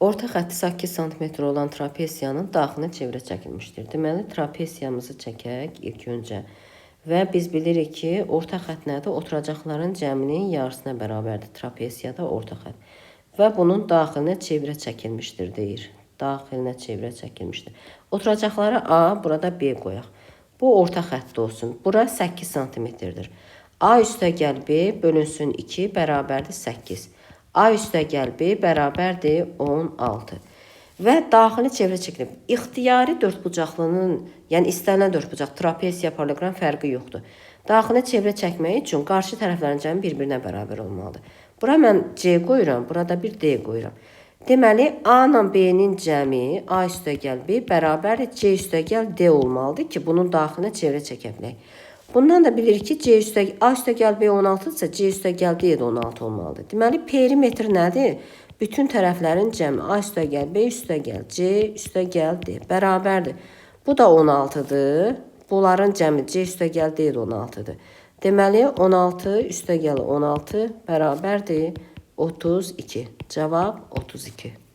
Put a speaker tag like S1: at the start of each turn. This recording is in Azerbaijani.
S1: Orta xətti 8 sm olan trapesiyanın daxilinə çevrə çəkilmişdir. Deməli, trapesiyamızı çəkək ilk öncə. Və biz bilirik ki, orta xətt nədir? Oturacaqların cəminin yarısına bərabərdir trapesiyada orta xətt. Və bunun daxilinə çevrə çəkilmişdir deyir. Daxilinə çevrə çəkilmişdir. Oturacaqları A, burada B qoyaq. Bu orta xəttdə olsun. Bura 8 sm-dir. A üstəgəl B bölünsün 2 bərabərdir 8. A üstəgəl B bərabərdir 16. Və daxili çevrə çəkilib. İxtiyari dördbucaqlının, yəni istənilən dördbucaq, trapesiya, paralleloqram fərqi yoxdur. Daxilinə çevrə çəkmək üçün qarşı tərəflərin cəmi bir-birinə bərabər olmalıdır. Bura mən C qoyuram, burada bir D qoyuram. Deməli, A ilə B-nin cəmi A üstəgəl B bərabərdir C üstəgəl D olmalıdır ki, bunun daxilinə çevrə çəkə bilək. Bundan da bilirik ki, C üstə, A üstəgəl B 16-dırsa, C üstəgəl D də 16 olmalıdır. Deməli, perimetr nədir? Bütün tərəflərin cəmi A üstəgəl B üstəgəl C üstəgəl D bərabərdir. Bu da 16-dır. Bunların cəmi C üstəgəl D də 16-dır. Deməli, 16 üstəgəl 16 bərabərdir 32. Cavab 32.